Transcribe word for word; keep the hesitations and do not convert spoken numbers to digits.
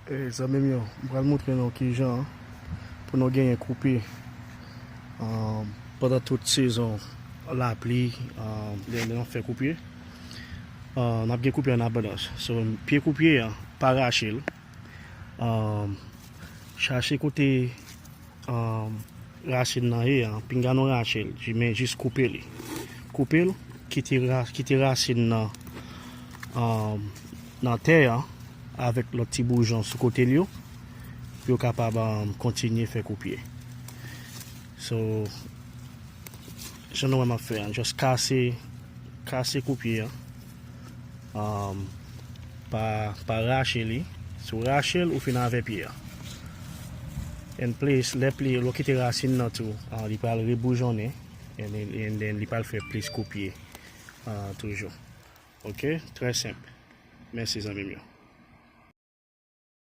E, zanmi m yo, m pral montre nou kijan pou nou genyen koupye, um, pandan tout sezon lapli, um, lè, lè n ap fè koupye. Uh, n ap gen koupye an abondans. So, pye koupye an, pa rache l. Um, chache kote, um, rasin nan ye an, pinga nou rache l, men jis koupe li. Koupe l, kite, ra, kite rasin nan, um, nan tè an, avèk lòt ti boujon sou kote l yo, pou yo kapab, um, kontinye fè koupye. So, jan nou wè m ap fè an, just kase, kase koupye an. Um, pa, pa rache li. Si w rache l, ou fin avè pye a. And plus, lè pli, lè w kite rasin nan tou, ah, li pral reboujonnen, and, and then li pral fè plis koupye, ah, toujou. Ok? Trè senp. Mèsi, zanmi m yo.